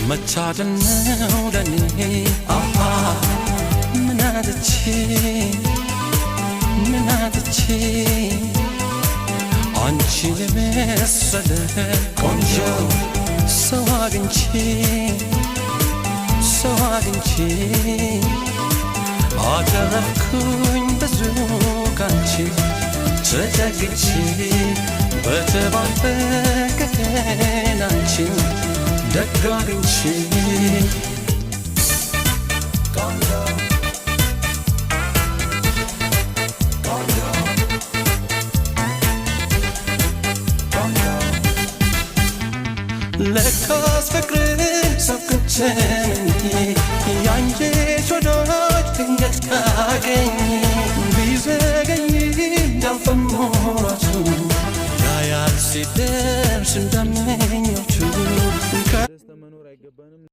መታደል ነው ለኔ አሃ ምን አጥቼ ምን አጥቼ አንቺን የመሰለ ቆንጆ ሰው አግኝቼ ሰው አግኝቼ አተረፍኩኝ ብዙ ካንቺ ተጠግቼ በተባበቀ ቀን አንቺን ደግ አግኝቼ። ቆንጆ ቆንጆ ቆንጆ ለካስ ፍቅርን ሰው ከተመኘ ያንጀት ወዳጅ ድንገት ካገኘ ቢዘገይ እንዳልፈሞራቱ ያያል ሲደርስ እንደምኞቱ። ደስታ መኖር አይገባንም።